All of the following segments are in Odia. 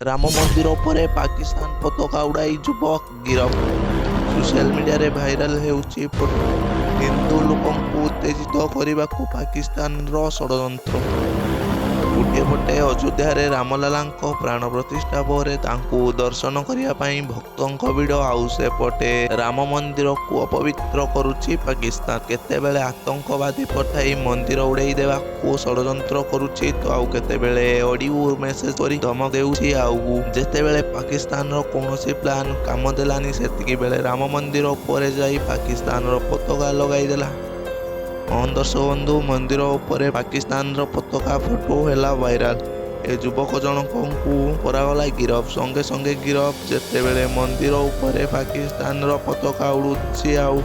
ରାମ ମନ୍ଦିର ଉପରେ ପାକିସ୍ତାନ ପତାକା ଉଡ଼ାଇ ଯୁବକ ଗିରଫ। ସୋସିଆଲ ମିଡିଆରେ ଭାଇରାଲ ହେଉଛି ଫଟୋ। ହିନ୍ଦୁ ଲୋକଙ୍କୁ ଉତ୍ତେଜିତ କରିବାକୁ ପାକିସ୍ତାନର ଷଡ଼ଯନ୍ତ୍ର। ଗୋଟିଏ ପଟେ ଅଯୋଧ୍ୟାରେ ରାମଲାଲାଙ୍କ ପ୍ରାଣ ପ୍ରତିଷ୍ଠା ପରେ ତାଙ୍କୁ ଦର୍ଶନ କରିବା ପାଇଁ ଭକ୍ତଙ୍କ ଭିଡ଼, ଆଉ ସେପଟେ ରାମ ମନ୍ଦିରକୁ ଅପବିତ୍ର କରୁଛି ପାକିସ୍ତାନ। କେତେବେଳେ ଆତଙ୍କବାଦୀ ପଠାଇ ମନ୍ଦିର ଉଡ଼େଇ ଦେବାକୁ ଷଡ଼ଯନ୍ତ୍ର କରୁଛି ତ ଆଉ କେତେବେଳେ ଅଡିଓ ମେସେଜ କରି ଧମକ ଦେଉଛି। ଆଉ ଯେତେବେଳେ ପାକିସ୍ତାନର କୌଣସି ପ୍ଲାନ୍ କାମ ଦେଲାନି, ସେତିକି ବେଳେ ରାମ ମନ୍ଦିର ଉପରେ ଯାଇ ପାକିସ୍ତାନର ପତାକା ଲଗାଇଦେଲା। ହଁ ଦର୍ଶକ ବନ୍ଧୁ, ମନ୍ଦିର ଉପରେ ପାକିସ୍ତାନର ପତାକା ଫଟୋ ହେଲା ଭାଇରାଲ। ଏ ଯୁବକ ଜଣକଙ୍କୁ କରାଗଲା ଗିରଫ। ସଙ୍ଗେ ସଙ୍ଗେ ଗିରଫ। ଯେତେବେଳେ ମନ୍ଦିର ଉପରେ ପାକିସ୍ତାନର ପତାକା ଉଡ଼ୁଛି ଆଉ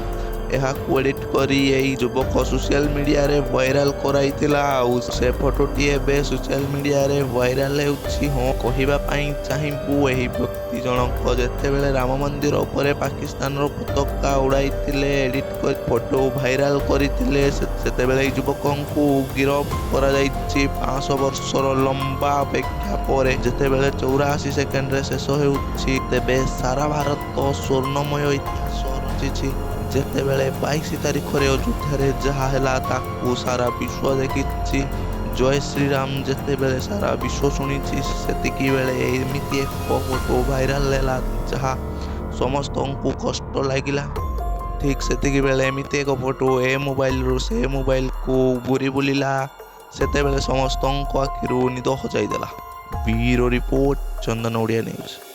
ଏହାକୁ ଏଡିଟ୍ କରି ଏହି ଯୁବକ ସୋସିଆଲ ମିଡିଆରେ ଭାଇରାଲ କରାଇଥିଲା, ଆଉ ସେ ଫଟୋଟି ଏବେ ସୋସିଆଲ ମିଡିଆରେ ଭାଇରାଲ ହେଉଛି। ହଁ, କହିବା ପାଇଁ ଚାହିଁବୁ, ଏହି ବ୍ୟକ୍ତି ଜଣକ ଯେତେବେଳେ ରାମ ମନ୍ଦିର ଉପରେ ପାକିସ୍ତାନର ପତାକା ଉଡ଼ାଇଥିଲେ, ଏଡିଟ୍ କରି ଫଟୋ ଭାଇରାଲ କରିଥିଲେ, ସେତେବେଳେ ଏହି ଯୁବକଙ୍କୁ ଗିରଫ କରାଯାଇଛି। 500 ବର୍ଷର ଲମ୍ବା ଅପେକ୍ଷା ପରେ ଯେତେବେଳେ 84 ସେକେଣ୍ଡରେ ଶେଷ ହେଉଛି, ତେବେ ସାରା ଭାରତ ସ୍ୱର୍ଣ୍ଣମୟ ଇତିହାସ ରଚିଛି। ଯେତେବେଳେ 22 ତାରିଖରେ ଅଯୋଧ୍ୟାରେ ଯାହା ହେଲା, ତାକୁ ସାରା ବିଶ୍ୱ ଦେଖିଛି। ଜୟ ଶ୍ରୀରାମ ଯେତେବେଳେ ସାରା ବିଶ୍ୱ ଶୁଣିଛି, ସେତିକି ବେଳେ ଏମିତି ଏକ ଫଟୋ ଭାଇରାଲ ହେଲା ଯାହା ସମସ୍ତଙ୍କୁ କଷ୍ଟ ଲାଗିଲା। ଠିକ୍ ସେତିକି ବେଳେ ଏମିତି ଏକ ଫଟୋ ଏ ମୋବାଇଲରୁ ସେ ମୋବାଇଲକୁ ଘୁରି ବୁଲିଲା, ସେତେବେଳେ ସମସ୍ତଙ୍କ ଆଖିରୁ ନିଦ ହଜାଇଦେଲା। ବ୍ୟୁରୋ ରିପୋର୍ଟ, ଚନ୍ଦନ ଓଡ଼ିଆ ନ୍ୟୁଜ୍।